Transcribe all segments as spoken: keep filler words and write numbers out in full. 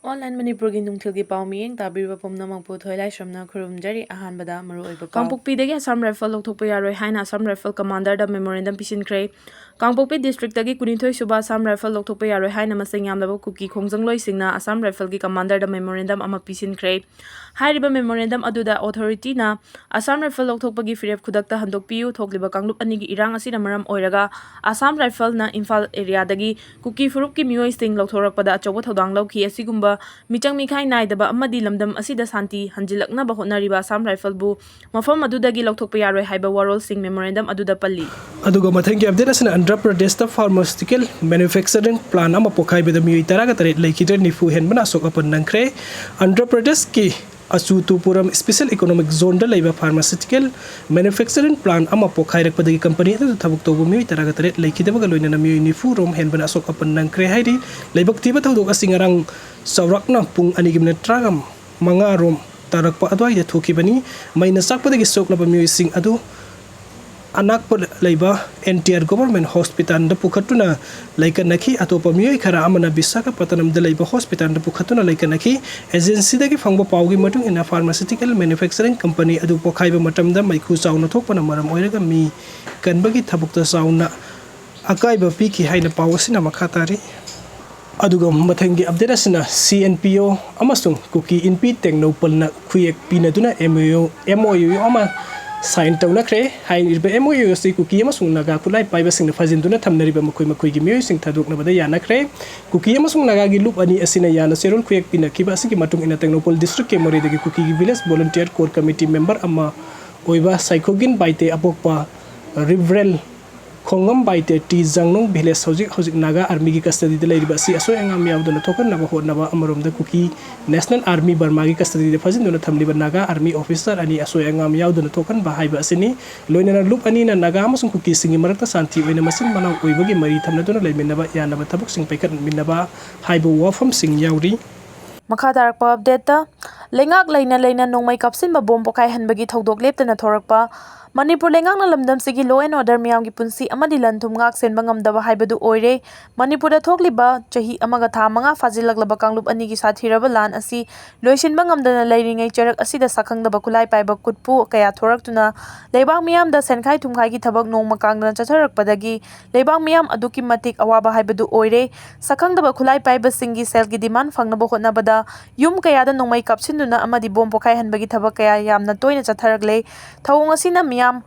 Online ꯃꯅꯤꯄꯨꯔꯒꯤ ꯅꯨꯡꯊꯤꯜꯒꯤ ꯄꯥꯎ ꯃꯤꯠꯌꯦꯡ ꯇꯥꯕꯤꯔꯤꯕ ꯄꯨꯝꯅꯃꯛꯄꯨ ꯊꯣꯏꯂꯥꯏꯁ꯭ꯔꯝꯅ ꯈꯨꯔꯨꯝꯖꯔꯤ꯫ ꯑꯍꯥꯟꯕꯗ ꯃꯔꯨꯑꯣꯏꯕ ꯄꯥꯎ꯫ ꯀꯥꯡꯄꯣꯛꯄꯤꯗꯒꯤ ꯑꯁꯥꯝ ꯔꯥꯏꯐꯜ ꯂꯧꯊꯣꯛꯄ ꯌꯥꯔꯣꯏ ꯍꯥꯏꯅ ꯑꯁꯥꯝ ꯔꯥꯏꯐꯜ ꯀꯃꯥꯟꯗꯔꯗ ꯃꯦꯃꯣꯔꯦꯟꯗꯝ ꯄꯤꯁꯤꯟꯈ꯭ꯔꯦ꯫ ꯀꯥꯡꯄꯣꯛꯄꯤ ꯗꯤꯁꯇ꯭ꯔꯤꯛꯇꯒꯤ ꯀꯨꯟꯅꯤꯊꯣꯏ ꯁꯨꯕ ꯑꯁꯥꯝ ꯔꯥꯏꯐꯜ ꯂꯧꯊꯣꯛꯄ ꯌꯥꯔꯣꯏ ꯍꯥꯏꯅ ꯃꯁꯤꯡ ꯌꯥꯝꯂꯕ ꯀꯨꯀꯤ ꯈꯣꯡꯖꯪꯂꯣꯏꯁꯤꯡꯅ ꯑꯁꯥꯝ ꯔꯥꯏꯐꯜꯒꯤ ꯀꯃꯥꯟꯗꯔꯗ ꯃꯦꯃꯣꯔꯦꯟꯗꯝ ꯑꯃ ꯄꯤꯁꯤꯟꯈ꯭ꯔꯦ꯫ ꯍꯥꯏꯔꯤꯕ ꯃꯦꯃꯣꯔꯦꯟꯗꯝ ꯑꯗꯨꯗ ꯑꯣꯊꯣꯔꯤꯇꯤꯅ ꯑꯁꯥꯝ ꯔꯥꯏꯐꯜ ꯂꯧꯊꯣꯛꯄꯒꯤ ꯐꯤꯔꯦꯞ ꯈꯨꯗꯛꯇ ꯍꯟꯗꯣꯛꯄꯤꯌꯨ, ꯊꯣꯛꯂꯤꯕ ꯀꯥꯡꯂꯨꯞ ꯑꯅꯤꯒꯤ ꯏꯔꯥꯡ ꯑꯁꯤꯅ ꯃꯔꯝ ꯑꯣꯏꯔꯒ ꯑꯁꯥꯝ ꯔꯥꯏꯐꯜꯅ ꯏꯝꯐꯥꯜ ꯑꯦꯔꯤꯌꯥꯗꯒꯤ ꯀꯨꯀꯤ ꯐꯨꯔꯨꯞꯀꯤ ꯃꯤꯑꯣꯏꯁꯤꯡ ꯂꯧꯊꯣꯔꯛꯄꯗ ꯑꯆꯧꯕ ꯊꯧꯗꯥꯡ ꯂꯧꯈꯤ꯫ ꯑꯁꯤꯒꯨꯝꯕ ꯃꯤꯆꯪ ꯃꯤꯈꯥꯏ ꯅꯥꯏꯗꯕ ꯑꯃꯗꯤ ꯂꯝꯗꯝ ꯑꯁꯤꯗ ꯁꯥꯟꯇꯤ ꯍꯟꯖꯤꯜꯂꯛꯅꯕ ꯍꯣꯠꯅꯔꯤꯕ ꯑꯁꯥꯝ ꯔꯥꯏꯐꯜꯕꯨ ꯃꯐꯝ ꯑꯗꯨꯗꯒꯤ ꯂꯧꯊꯣꯛꯄ ꯌꯥꯔꯣꯏ ꯍꯥꯏꯕ ꯋꯥꯔꯣꯜꯁꯤꯡ ꯃꯦꯃꯣꯔꯦꯟꯗꯝ ꯑꯗꯨꯗ ꯄꯜꯂꯤ꯫ ꯑꯗꯨꯒ ꯃꯊꯪꯒꯤ ꯑꯞꯗꯦꯠ ꯑꯁꯤꯅ ꯑꯟꯙ꯭ꯔ ꯄ꯭ꯔꯗꯦꯁꯇ ꯐꯥꯔꯃꯥꯁꯤꯎꯇꯤꯀꯦꯜ ꯃꯦꯅꯨꯐꯦꯛꯆꯔꯤꯡ ꯄ꯭ꯂꯥꯟ ꯑꯃ ꯄꯣꯈꯥꯏꯕꯗ ꯃꯤꯑꯣꯏ ꯇꯔꯥꯒ ꯇꯔꯦꯠ ꯂꯩꯈꯤꯗ꯭ꯔꯦ, ꯅꯤꯐꯨ ꯍꯦꯟꯕꯅ ꯑꯁꯣꯛ ꯑꯄꯟ ꯅꯪꯈ꯭ꯔꯦ꯫ ꯑꯟꯙ꯭ꯔ ꯄ꯭ꯔꯗꯦꯁꯀꯤ ꯑꯆꯨꯇꯨꯄꯨꯔꯝ ꯁ꯭ꯄꯦꯁꯦꯜ ꯏꯀꯣꯅꯣꯃꯤꯛ ꯖꯣꯟꯗ ꯂꯩꯕ ꯐꯥꯔꯃꯥꯁꯤꯎꯇꯤꯀꯦꯜ ꯃꯦꯅꯨꯐꯦꯛꯆꯔꯤꯡ ꯄ꯭ꯂꯥꯟ ꯑꯃ ꯄꯣꯈꯥꯏꯔꯛꯄꯗꯒꯤ ꯀꯝꯄꯅꯤ ꯑꯗꯨꯗ ꯊꯕꯛ ꯇꯧꯕ ꯃꯤꯑꯣꯏ ꯇꯔꯥꯒ ꯇꯔꯦꯠ ꯂꯩꯈꯤꯗꯕꯒ ꯂꯣꯏꯅꯅ ꯃꯤꯑꯣꯏ ꯅꯤꯐꯨ ꯔꯣꯝ ꯍꯦꯟꯕꯅ ꯑꯁꯣꯛ ꯑꯄꯟ ꯅꯪꯈ꯭ꯔꯦ ꯍꯥꯏꯔꯤ꯫ ꯂꯥꯏꯕꯛ ꯊꯤꯕ ꯊꯧꯗꯣꯛ ꯑꯁꯤ ꯉꯔꯥꯡ ꯆꯥꯎꯔꯥꯛꯅ ꯄꯨꯡ ꯑꯅꯤꯒꯤ ꯃꯤꯅꯤꯠ ꯇꯔꯥꯃꯉꯥ ꯔꯣꯝ ꯇꯥꯔꯛꯄ ꯑꯗꯨꯋꯥꯏꯗ ꯊꯣꯛꯈꯤꯕꯅꯤ꯫ ꯃꯩꯅ ꯆꯥꯛꯄꯗꯒꯤ ꯁꯣꯛꯂꯕ ꯃꯤꯑꯣꯏꯁꯤꯡ ꯑꯗꯨ ꯑꯅꯛꯄ ꯂꯩꯕ ꯑꯦꯟ ꯇꯤ ꯑꯥꯔ ꯒꯣꯚꯔꯟꯃꯦꯟ ꯍꯣꯁꯄꯤꯇꯥꯜꯗ ꯄꯨꯈꯠꯇꯨꯅ ꯂꯩꯀꯠꯅꯈꯤ꯫ ꯑꯇꯣꯞꯄ ꯃꯤꯑꯣꯏ ꯈꯔ ꯑꯃꯅ ꯕꯤꯁꯥꯈꯥꯄꯇꯅꯝꯗ ꯂꯩꯕ ꯍꯣꯁꯄꯤꯇꯥꯜꯗ ꯄꯨꯈꯠꯇꯨꯅ ꯂꯩꯀꯠꯅꯈꯤ꯫ ꯑꯦꯖꯦꯟꯁꯤꯗꯒꯤ ꯐꯪꯕ ꯄꯥꯎꯒꯤ ꯃꯇꯨꯡ ꯏꯟꯅ, ꯐꯥꯔꯃꯥꯁꯤꯎꯇꯤꯀꯦꯜ ꯃꯦꯅꯨꯐꯦꯛꯆꯔꯤꯡ ꯀꯝꯄꯅꯤ ꯑꯗꯨ ꯄꯣꯈꯥꯏꯕ ꯃꯇꯝꯗ ꯃꯩꯈꯨ ꯆꯥꯎꯅ ꯊꯣꯛꯄꯅ ꯃꯔꯝ ꯑꯣꯏꯔꯒ ꯃꯤ ꯀꯟꯕꯒꯤ ꯊꯕꯛꯇ ꯆꯥꯎꯅ ꯑꯀꯥꯏꯕ ꯄꯤꯈꯤ ꯍꯥꯏꯅ ꯄꯥꯎ ꯑꯁꯤꯅ ꯃꯈꯥ ꯇꯥꯔꯤ꯫ ꯑꯗꯨꯒ ꯃꯊꯪꯒꯤ ꯑꯞꯗꯦꯠ ꯑꯁꯤꯅ ꯁꯤ ꯑꯦꯟ ꯄꯤ ꯑꯣ ꯑꯃꯁꯨꯡ ꯀꯨꯀꯤ ꯏꯟꯄꯤ ꯇꯦꯡꯅꯧꯄꯜꯅ ꯈꯨꯌꯦꯛ ꯄꯤꯅꯗꯨꯅ M O U, M O U ꯑꯃ ꯁꯥꯏꯟ ꯇꯧꯅꯈ꯭ꯔꯦ꯫ ꯍꯥꯏꯔꯤꯕ ꯑꯦꯝ ꯑꯣ ꯌꯨ ꯑꯁꯤ ꯀꯨꯀꯤ ꯑꯃꯁꯨꯡ ꯅꯥꯒꯥ ꯈꯨꯠꯂꯥꯏ ꯄꯥꯏꯕꯁꯤꯡꯅ ꯐꯥꯖꯤꯟꯗꯨꯅ ꯊꯝꯅꯔꯤꯕ ꯃꯈꯣꯏ ꯃꯈꯣꯏꯒꯤ ꯃꯤꯑꯣꯏꯁꯤꯡ ꯊꯥꯗꯣꯛꯅꯕꯗ ꯌꯥꯅꯈ꯭ꯔꯦ꯫ ꯀꯨꯀꯤ ꯑꯃꯁꯨꯡ ꯅꯥꯒꯥꯒꯤ ꯂꯨꯞ ꯑꯅꯤ ꯑꯁꯤꯅ ꯌꯥꯅ ꯆꯦꯔꯣꯜ ꯈꯨꯌꯦꯛ ꯄꯤꯅꯈꯤꯕ ꯑꯁꯤꯒꯤ ꯃꯇꯨꯡ ꯏꯟꯅ, ꯇꯦꯡꯅꯧꯄꯜ ꯗꯤꯁꯇ꯭ꯔꯤꯛꯀꯤ ꯃꯣꯔꯦꯗꯒꯤ ꯀꯨꯀꯤꯒꯤ village volunteer core committee member ꯑꯃ ꯑꯣꯏꯕ ꯁꯥꯏꯈꯣꯒꯤꯟ ꯕꯥꯏꯇꯦ ꯑꯄꯣꯛꯄ ꯔꯤꯚꯔꯦꯜ ꯈꯣꯡꯉꯝ ꯕꯥꯏꯇꯦ ꯇꯤ ꯖꯪꯅꯨꯡ ꯚꯤꯂꯦꯖ ꯍꯧꯖꯤꯛ ꯍꯧꯖꯤꯛ ꯅꯥꯒꯥ ꯑꯥꯔꯃꯤꯒꯤ ꯀꯁꯇꯗꯤꯗ ꯂꯩꯔꯤꯕ ꯑꯁꯤ ꯑꯁꯣꯏ ꯑꯉꯥꯝ ꯌꯥꯎꯗꯅ ꯊꯣꯛꯍꯟꯅꯕ ꯍꯣꯠꯅꯕ ꯑꯃꯔꯣꯝꯗ ꯀꯨꯀꯤ ꯅꯦꯁꯅꯦꯜ ꯑꯥꯔꯃꯤ ꯕꯔꯃꯥꯒꯤ ꯀꯁꯇꯗꯤꯗ ꯐꯥꯖꯤꯟꯗꯨꯅ ꯊꯝꯂꯤꯕ ꯅꯥꯒꯥ ꯑꯥꯔꯃꯤ ꯑꯣꯐꯤꯁꯥꯔ ꯑꯅꯤ ꯑꯁꯣꯏ ꯑꯉꯥꯝ ꯌꯥꯎꯗꯅ ꯊꯣꯛꯍꯟꯕ ꯍꯥꯏꯕ ꯑꯁꯤꯅꯤ꯫ ꯂꯣꯏꯅꯅ ꯂꯨꯞ ꯑꯅꯤꯅ ꯅꯥꯒꯥ ꯑꯃꯁꯨꯡ ꯀꯨꯀꯤꯁꯤꯡꯒꯤ ꯃꯔꯛꯇ ꯁꯥꯟꯇꯤ ꯑꯣꯏꯅ ꯃꯆꯤꯟ ꯃꯅꯥꯎ ꯑꯣꯏꯕꯒꯤ ꯃꯔꯤ ꯊꯝꯅꯗꯨꯅ ꯂꯩꯃꯤꯟꯅꯕ ꯌꯥꯅꯕ ꯊꯕꯛꯁꯤꯡ ꯄꯥꯏꯈꯠꯃꯤꯟꯅꯕ ꯍꯥꯏꯕ ꯋꯥꯐꯝꯁꯤꯡ ꯌꯥꯎꯔꯤ꯫ ꯃꯈꯥ ꯇꯥꯔꯛꯄ ꯑꯞꯗꯦꯠꯇ, ꯂꯩꯉꯥꯛ ꯂꯩꯅ ꯂꯩꯅ ꯅꯣꯡꯃꯩ ꯀꯥꯞꯁꯤꯟꯕ, ꯕꯣꯝ ꯄꯣꯈꯥꯏꯍꯟꯕꯒꯤ ꯊꯧꯗꯣꯛ ꯂꯦꯞꯇꯅ ꯊꯣꯔꯛꯄ꯫ ꯃꯅꯤꯄꯨꯔ ꯂꯩꯉꯥꯛꯅ ꯂꯝꯗꯝꯁꯤꯒꯤ law and order, ꯃꯤꯌꯥꯝꯒꯤ ꯄꯨꯟꯁꯤ ꯑꯃꯗꯤ ꯂꯟ ꯊꯨꯝ ꯉꯥꯛ ꯁꯦꯟꯕ ꯉꯝꯗꯕ ꯍꯥꯏꯕꯗꯨ ꯑꯣꯏꯔꯦ꯫ ꯃꯅꯤꯄꯨꯔꯗ ꯊꯣꯛꯂꯤꯕ ꯆꯍꯤ ꯑꯃꯒ ꯊꯥ ꯃꯉꯥ ꯐꯥꯖꯤꯜꯂꯛꯂꯕ ꯀꯥꯡꯂꯨꯞ ꯑꯅꯤꯒꯤ ꯁꯥꯊꯤꯔꯕ ꯂꯥꯟ ꯑꯁꯤ ꯂꯣꯏꯁꯤꯟꯕ ꯉꯝꯗꯅ ꯂꯩꯔꯤꯉꯩ ꯆꯔꯛ ꯑꯁꯤꯗ ꯁꯛꯈꯪꯗꯕ ꯈꯨꯠꯂꯥꯏ ꯄꯥꯏꯕ ꯀꯨꯠꯄꯨ ꯀꯌꯥ ꯊꯣꯔꯛꯇꯨꯅ ꯂꯩꯕꯥꯛ ꯃꯤꯌꯥꯝꯗ ꯁꯦꯟꯈꯥꯏ ꯊꯨꯝꯈꯥꯏꯒꯤ ꯊꯕꯛ ꯅꯣꯡꯃ ꯀꯥꯡꯗꯅ ꯆꯠꯊꯔꯛꯄꯗꯒꯤ ꯂꯩꯕꯥꯛ ꯃꯤꯌꯥꯝ ꯑꯗꯨꯛꯀꯤ ꯃꯇꯤꯛ ꯑꯋꯥꯕ ꯍꯥꯏꯕꯗꯨ ꯑꯣꯏꯔꯦ꯫ ꯁꯛꯈꯪꯗꯕ ꯈꯨꯠꯂꯥꯏ ꯄꯥꯏꯕꯁꯤꯡꯒꯤ ꯁꯦꯜꯒꯤ demand ꯐꯪꯅꯕ ꯍꯣꯠꯅꯕꯗ ꯌꯨꯝ ꯀꯌꯥꯗ ꯅꯣꯡꯃꯩ ꯀꯥꯞꯁꯤꯟꯗꯨꯅ ꯑꯃꯗꯤ ꯕꯣꯝ ꯄꯣꯈꯥꯏꯍꯟꯕꯒꯤ ꯊꯕꯛ ꯀꯌꯥ ꯌꯥꯝꯅ ꯇꯣꯏꯅ ꯆꯠꯊꯔꯛꯂꯦ꯫ ꯊꯧꯑꯣꯡ ꯑꯁꯤꯅ ꯃꯤꯌꯥꯝ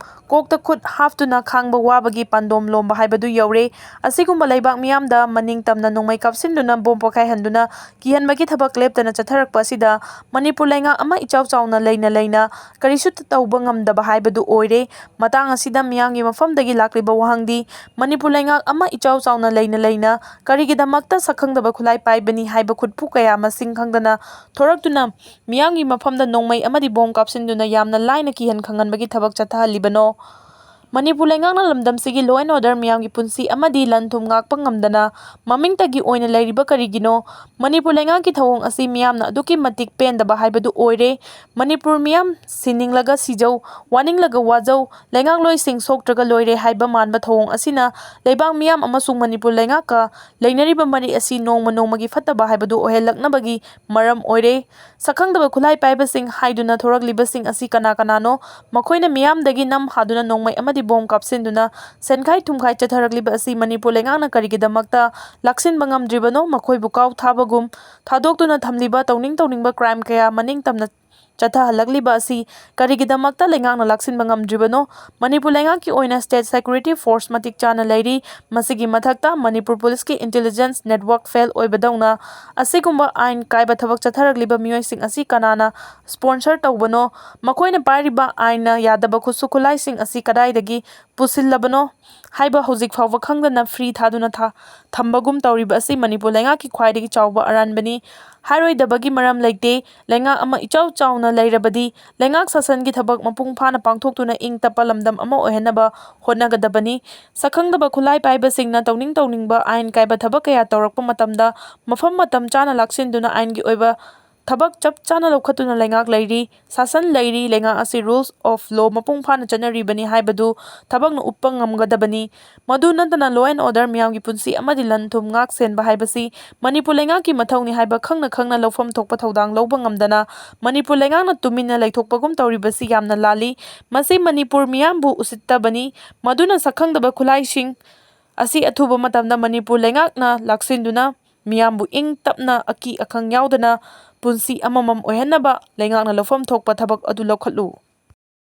ꯀꯣꯛꯇ ꯈꯨꯠ ꯍꯥꯞꯇꯨꯅ ꯈꯥꯡꯕ ꯋꯥꯕꯒꯤ ꯄꯥꯟꯗꯣꯝ ꯂꯣꯝꯕ ꯍꯥꯏꯕꯗꯨ ꯌꯧꯔꯦ꯫ ꯑꯁꯤꯒꯨꯝꯕ ꯂꯩꯕꯥꯛ ꯃꯤꯌꯥꯝꯗ ꯃꯅꯤꯡ ꯇꯝꯅ ꯅꯣꯡꯃꯩ ꯀꯥꯞꯁꯤꯟꯗꯨꯅ, ꯕꯣꯝ ꯄꯣꯈꯥꯏꯍꯟꯗꯨꯅ, ꯀꯤꯍꯟꯕꯒꯤ ꯊꯕꯛ ꯂꯦꯞꯇꯅ ꯆꯠꯊꯔꯛꯄ ꯑꯁꯤꯗ ꯃꯅꯤꯄꯨꯔ ꯂꯩꯉꯥꯛ ꯑꯃ ꯏꯆꯥꯎ ꯆꯥꯎꯅ ꯂꯩꯅ ꯂꯩꯅ ꯀꯔꯤꯁꯨ ꯇꯧꯕ ꯉꯝꯗꯕ ꯍꯥꯏꯕꯗꯨ ꯑꯣꯏꯔꯦ꯫ ꯃꯇꯥꯡ ꯑꯁꯤꯗ ꯃꯤꯌꯥꯝꯒꯤ ꯃꯐꯝꯗꯒꯤ ꯂꯥꯛꯂꯤꯕ ꯋꯥꯍꯪꯗꯤ, ꯃꯅꯤꯄꯨꯔ ꯂꯩꯉꯥꯛ ꯑꯃ ꯏꯆꯥꯎ ꯆꯥꯎꯅ ꯂꯩꯅ ꯂꯩꯅ ꯀꯔꯤꯒꯤꯗꯃꯛꯇ ꯁꯛꯈꯪꯗꯕ ꯈꯨꯠꯂꯥꯏ ꯄꯥꯏꯕꯅꯤ ꯍꯥꯏꯕ ꯈꯨꯠꯄꯨ ꯀꯌꯥ ꯃꯁꯤꯡ ꯈꯪꯗꯅ ꯊꯣꯔꯛꯇꯨꯅ ꯃꯤꯌꯥꯝꯒꯤ ꯃꯐꯝꯗ ꯅꯣꯡꯃꯩ ꯑꯃꯗꯤ ꯕꯣꯝ ꯀꯥꯞꯁꯤꯟꯗꯨꯅ ꯌꯥꯝꯅ ꯂꯥꯏꯅ ꯀꯤꯍꯟ ꯈꯪꯍꯟꯕꯒꯤ ꯊꯕꯛ ꯆꯠꯊꯍꯜꯂꯤꯕꯅꯣ? ꯃꯅꯤꯄꯨꯔ ꯂꯩꯉꯥꯛꯅ ꯂꯝꯗꯝꯁꯤꯒꯤ law and order, ꯃꯤꯌꯥꯝꯒꯤ ꯄꯨꯟꯁꯤ ꯑꯃꯗꯤ ꯂꯟ ꯊꯨꯝ ꯉꯥꯛꯄ ꯉꯝꯗꯅ ꯃꯃꯤꯡꯇꯒꯤ ꯑꯣꯏꯅ ꯂꯩꯔꯤꯕ ꯀꯔꯤꯒꯤꯅꯣ? ꯃꯅꯤꯄꯨꯔ ꯂꯩꯉꯥꯛꯀꯤ ꯊꯧꯑꯣꯡ ꯑꯁꯤ ꯃꯤꯌꯥꯝꯅ ꯑꯗꯨꯛꯀꯤ ꯃꯇꯤꯛ ꯄꯦꯟꯗꯕ ꯍꯥꯏꯕꯗꯨ ꯑꯣꯏꯔꯦ꯫ ꯃꯅꯤꯄꯨꯔ ꯃꯤꯌꯥꯝ ꯁꯤꯅꯤꯡꯂꯒ ꯁꯤꯖꯧ, ꯋꯥꯅꯤꯡꯂꯒ ꯋꯥꯖꯧ, ꯂꯩꯉꯥꯛꯂꯣꯏꯁꯤꯡ ꯁꯣꯛꯇ꯭ꯔꯒ ꯂꯣꯏꯔꯦ ꯍꯥꯏꯕ ꯃꯥꯟꯕ ꯊꯧꯑꯣꯡ ꯑꯁꯤꯅ ꯂꯩꯕꯥꯛ ꯃꯤꯌꯥꯝ ꯑꯃꯁꯨꯡ ꯃꯅꯤꯄꯨꯔ ꯂꯩꯉꯥꯛꯀ ꯂꯩꯅꯔꯤꯕ ꯃꯔꯤ ꯑꯁꯤ ꯅꯣꯡꯃ ꯅꯣꯡꯃꯒꯤ ꯐꯠꯇꯕ ꯍꯥꯏꯕꯗꯨ ꯑꯣꯏꯍꯜꯂꯛꯅꯕꯒꯤ ꯃꯔꯝ ꯑꯣꯏꯔꯦ꯫ ꯁꯛꯈꯪꯗꯕ ꯈꯨꯠꯂꯥꯏ ꯄꯥꯏꯕꯁꯤꯡ ꯍꯥꯏꯗꯨꯅ ꯊꯣꯔꯛꯂꯤꯕꯁꯤꯡ ꯑꯁꯤ ꯀꯅꯥ ꯀꯅꯥꯅꯣ? ꯃꯈꯣꯏꯅ ꯃꯤꯌꯥꯝꯗꯒꯤ ꯅꯝ ꯍꯥꯗꯨꯅ ꯅꯣꯡꯃꯩ ꯑꯃꯗꯤ ꯕꯣꯝ ꯀꯥꯞꯁꯤꯟꯗꯨꯅ ꯁꯦꯟꯈꯥꯏ ꯊꯨꯝꯈꯥꯏ ꯆꯠꯊꯔꯛꯂꯤꯕ ꯑꯁꯤ ꯃꯅꯤꯄꯨꯔ ꯂꯩꯉꯥꯛꯅ ꯀꯔꯤꯒꯤꯗꯃꯛꯇ ꯂꯥꯛꯁꯤꯟꯕ ꯉꯝꯗ꯭ꯔꯤꯕꯅꯣ? ꯃꯈꯣꯏꯕꯨ ꯀꯥꯎ ꯊꯥꯕꯒꯨꯝ ꯊꯥꯗꯣꯛꯇꯨꯅ ꯊꯝꯂꯤꯕ ꯇꯧꯅꯤꯡ ꯇꯧꯅꯤꯡꯕ crime ꯀꯌꯥ ꯃꯅꯤꯡ ꯇꯝꯅ ꯆꯠꯊꯍꯜꯂꯛꯂꯤꯕ ꯑꯁꯤ ꯀꯔꯤꯒꯤꯗꯃꯛꯇ ꯂꯩꯉꯥꯛꯅ ꯂꯥꯛꯁꯤꯟꯕ ꯉꯝꯗ꯭ꯔꯤꯕꯅꯣ? ꯃꯅꯤꯄꯨꯔ ꯂꯩꯉꯥꯛꯀꯤ ꯑꯣꯏꯅ state security force ꯃꯇꯤꯛ ꯆꯥꯅ ꯂꯩꯔꯤ꯫ ꯃꯁꯤꯒꯤ ꯃꯊꯛꯇ ꯃꯅꯤꯄꯨꯔ ꯄꯨꯂꯤꯁꯀꯤ intelligence network fail ꯑꯣꯏꯕꯗꯧꯅ ꯑꯁꯤꯒꯨꯝꯕ ꯑꯥꯏꯟ ꯀꯥꯏꯕ ꯊꯕꯛ ꯆꯠꯊꯔꯛꯂꯤꯕ ꯃꯤꯑꯣꯏꯁꯤꯡ ꯑꯁꯤ ꯀꯅꯥꯅ sponsor ꯇꯧꯕꯅꯣ? ꯃꯈꯣꯏꯅ ꯄꯥꯏꯔꯤꯕ ꯑꯥꯏꯟꯅ ꯌꯥꯗꯕ ꯈꯨꯠꯁꯨ ꯈꯨꯠꯂꯥꯏꯁꯤꯡ ꯑꯁꯤ ꯀꯗꯥꯏꯗꯒꯤ ꯄꯨꯁꯤꯜꯂꯕꯅꯣ ꯍꯥꯏꯕ ꯍꯧꯖꯤꯛ ꯐꯥꯎꯕ ꯈꯪꯗꯅ free ꯊꯥꯗꯨꯅ ꯊꯥ-, ꯊꯝꯕꯒꯨꯝ ꯇꯧꯔꯤꯕ ꯑꯁꯤ ꯃꯅꯤꯄꯨꯔ ꯂꯩꯉꯥꯛꯀꯤ ꯈ꯭ꯋꯥꯏꯗꯒꯤ ꯆꯥꯎꯕ ꯑꯔꯥꯟꯕꯅꯤ꯫ ꯍꯥꯏꯔꯣꯏꯗꯕꯒꯤ ꯃꯔꯝ ꯂꯩꯇꯦ꯫ ꯂꯩꯉꯥꯛ ꯑꯃ ꯏꯆꯥꯎ ꯆꯥꯎꯅ ꯂꯩꯔꯕꯗꯤ ꯂꯩꯉꯥꯛ ꯁꯥꯁꯟꯒꯤ ꯊꯕꯛ ꯃꯄꯨꯡ ꯐꯥꯅ ꯄꯥꯡꯊꯣꯛꯇꯨꯅ ꯏꯪ ꯇꯞꯄ ꯂꯝꯗꯝ ꯑꯃ ꯑꯣꯏꯍꯟꯅꯕ ꯍꯣꯠꯅꯒꯗꯕꯅꯤ꯫ ꯁꯛꯈꯪꯗꯕ ꯈꯨꯠꯂꯥꯏ ꯄꯥꯏꯕꯁꯤꯡꯅ ꯇꯧꯅꯤꯡ ꯇꯧꯅꯤꯡꯕ ꯑꯥꯏꯟ ꯀꯥꯏꯕ ꯊꯕꯛ ꯀꯌꯥ ꯇꯧꯔꯛꯄ ꯃꯇꯝꯗ ꯃꯐꯝ ꯃꯇꯝ ꯆꯥꯅ ꯂꯥꯛꯁꯤꯟꯗꯨꯅ ꯑꯥꯏꯟꯒꯤ ꯑꯣꯏꯕ ꯊꯕꯛ ꯆꯞ ꯆꯥꯅ ꯂꯧꯈꯠꯇꯨꯅ ꯂꯩꯉꯥꯛ ꯂꯩꯔꯤ, ꯁꯥꯁꯟ ꯂꯩꯔꯤ, ꯂꯩꯉꯥꯛ ꯑꯁꯤ rules of law ꯃꯄꯨꯡ ꯐꯥꯅ ꯆꯠꯅꯔꯤꯕꯅꯤ ꯍꯥꯏꯕꯗꯨ ꯊꯕꯛꯅ ꯎꯠꯄ ꯉꯝꯒꯗꯕꯅꯤ꯫ ꯃꯗꯨ ꯅꯠꯇꯅ law and order, ꯃꯤꯌꯥꯝꯒꯤ ꯄꯨꯟꯁꯤ ꯑꯃꯗꯤ ꯂꯟ ꯊꯨꯝ ꯉꯥꯛ ꯁꯦꯟꯕ ꯍꯥꯏꯕꯁꯤ ꯃꯅꯤꯄꯨꯔ ꯂꯩꯉꯥꯛꯀꯤ ꯃꯊꯧꯅꯤ ꯍꯥꯏꯕ ꯈꯪꯅ ꯈꯪꯅ ꯂꯧꯐꯝ ꯊꯣꯛꯄ ꯊꯧꯗꯥꯡ ꯂꯧꯕ ꯉꯝꯗꯅ ꯃꯅꯤꯄꯨꯔ ꯂꯩꯉꯥꯛꯅ ꯇꯨꯃꯤꯟꯅ ꯂꯩꯊꯣꯛꯄꯒꯨꯝ ꯇꯧꯔꯤꯕꯁꯤ ꯌꯥꯝꯅ ꯂꯥꯜꯂꯤ꯫ ꯃꯁꯤ ꯃꯅꯤꯄꯨꯔ ꯃꯤꯌꯥꯝꯕꯨ ꯎꯁꯤꯠꯇꯕꯅꯤ꯫ ꯃꯗꯨꯅ ꯁꯛꯈꯪꯗꯕ ꯈꯨꯠꯂꯥꯏꯁꯤꯡ ꯑꯁꯤ ꯑꯊꯨꯕ ꯃꯇꯝꯗ ꯃꯅꯤꯄꯨꯔ ꯂꯩꯉꯥꯛꯅ ꯂꯥꯛꯁꯤꯟꯗꯨꯅ ꯃꯤꯌꯥꯝꯕꯨ ꯏꯪ ꯇꯞꯅ ꯑꯀꯤ ꯑꯈꯪ ꯌꯥꯎꯗꯅ ꯄꯨꯟꯁꯤ ꯑꯃꯃꯝ ꯑꯣꯏꯍꯟꯅꯕ ꯂꯩꯉꯥꯛꯅ ꯂꯧꯐꯝ ꯊꯣꯛꯄ ꯊꯕꯛ ꯑꯗꯨ ꯂꯧꯈꯠꯂꯨ꯫